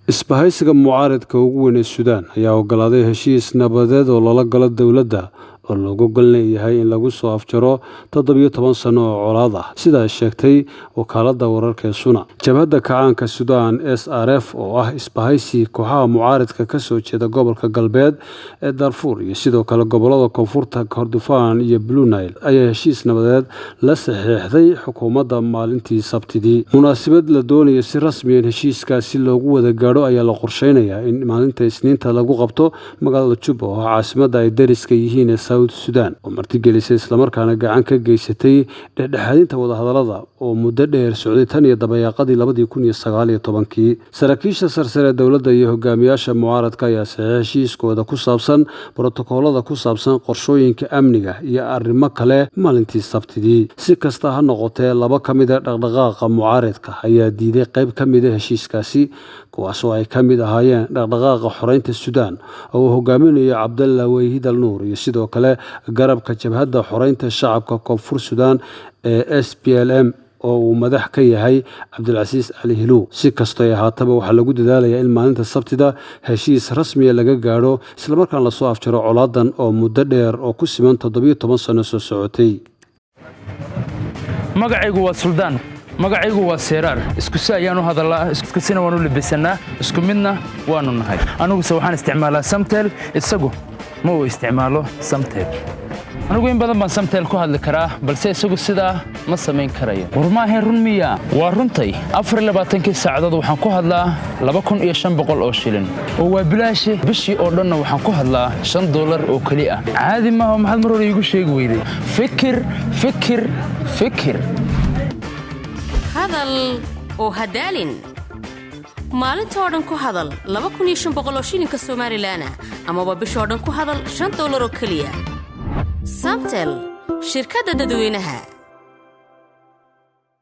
Isbahaysiga mucaaradka ugu weyn ee Suudaan ayaa ogolaaday heshiis nabadeed oo lala galo dowladda oo looga gol leeyahay in lagu soo afjaro 17 sano oo colaad ah, sida ay sheegtay wakaaladda wararka ee SUNA. Jabhadda Kacaanka Suudaan, SRF, oo ah isbahaysi kooxaha mucaaradka ka soo jeeda gobolka galbeed ee Darfuur iyo sidoo kale gobolada koonfurta Kordofaan iyo Blue Nile, ayaa heshiis nabadeed la saxiixday xukuumadda maalintii Sabtidii. Munaasabad la doonayo si rasmi in heshiiskaasi loogu wada gaadho ayaa la qorsheynayaa in maalinta Isniinta lagu qabto magaalada Juba, oo ah caasimadda ay dariska yihiin ee South Sudan, oo martigelisay islamarkaana gacan ka geysatay dhexdhexaadinta wadahadalada oo muddo dheer socday tan iyo dabayaaqadii 2019-kii. Saraakiisha sarsare dowladda iyo hogaamiyaasha mucaaradka ayaa saxiixay heshiiskooda ku saabsan brotokoolada ku saabsan qorshooyinka amniga iyo arrimo kale maalintii Sabtidii. Si kasta ha noqotee, laba ka mid a dhaqdhaqaaqa mucaaradka ayaa diiday qayb ka mida heshiiskaasi, kuwaasoo ay ka mid ahaayeen Dhaqdhaqaaqa Xoreynta Suudaan oo uu hogaaminayo Cabdalla Weyhid al Nuur iyo sidoo kale garabka Jabhadda Xoreynta Shacabka Koonfur Suudaan ee SPLM oo uu madax ka yahay Cabdilcasiis Cali Hilow. Si kastoy ahaataba, waxaa lagu dadaalayaa in maalinta Sabtida heshiis rasmiya laga gaadho, islamarkaana lasoo afjaro colaadan oo muddo dheer oo ku siman 17 sano soo socotay. Magacaygu waa Suldaan, magacaygu waa Seeraar. Isku si ayaan u hadallaa, isku sina waan u labisannaa, isku midna waannu nahay. Aniguse waxaan isticmaalaa Samtel, isagu ma uu isticmaalo Samtel. Anigu in badan baan Samtel ku hadli karaa, balse isagu sidaa ma samayn karayo. War maahayn run miya? Waa runtay. 24-kii saacadood waxaan ku hadlaa 2500 oo shilin, oo waa bilaashe. Bishii oo dhanna waxaan ku hadlaa $5 oo keli ah. Caadi maaha. Maxaad mar hore iigu sheegi weyday? Fikir, fikir, fikir. Hadal oo hadaalin. Maalinta oo dhan ku hadal 2500 oo shilinka Somalilan ah, amaba bishoo dhan ku hadal $5 oo keliya. Samtel, shirkadda dadweynaha.